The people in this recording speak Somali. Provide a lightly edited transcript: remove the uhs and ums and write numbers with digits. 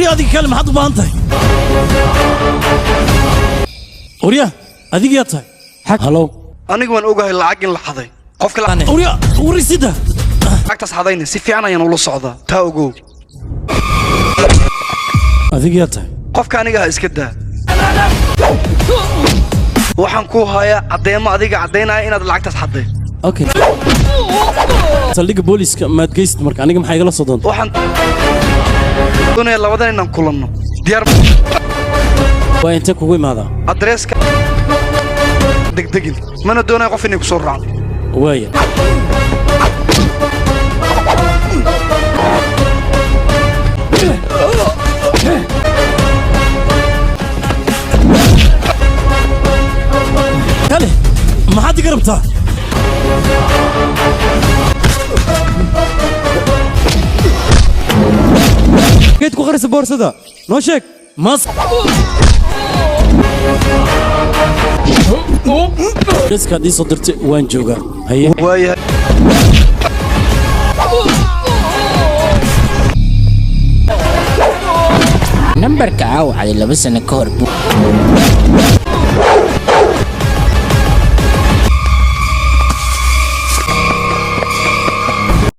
Warya, adiga kale maxaad u baahan tahay? Warya, adigayaa tahay? Halo. Anigu waan ogahay lacag in la xaday qofka. Warya, warisida. Lacagtaas xadayna si fiican ayaan ula socdaa, taa ogow. Adigayaa tahay? Qofka aniga ha iska daa. Waxaan kuu hayaa caddeemo adiga caddaynaya inaad lacagtaas xadday. Okay, saldhigga booliska maad geysid. Marka aniga maxaa igala soo doonta? Waxaan doonayaa labadan inaan kulanno. Diyaar? Waa intee kugu imaadaa? Adreeska degdegin, mana doonaya qof inay ku soo raacdo. Waaya. Kale maxaad iga rabtaa? Geed ku qarisa boorsada, noo sheeg. Mas adreeskaad ii soo dirtay waan joogaa. Haye. Waayahay. Nambarka caawacday 2 sano ka hor buu.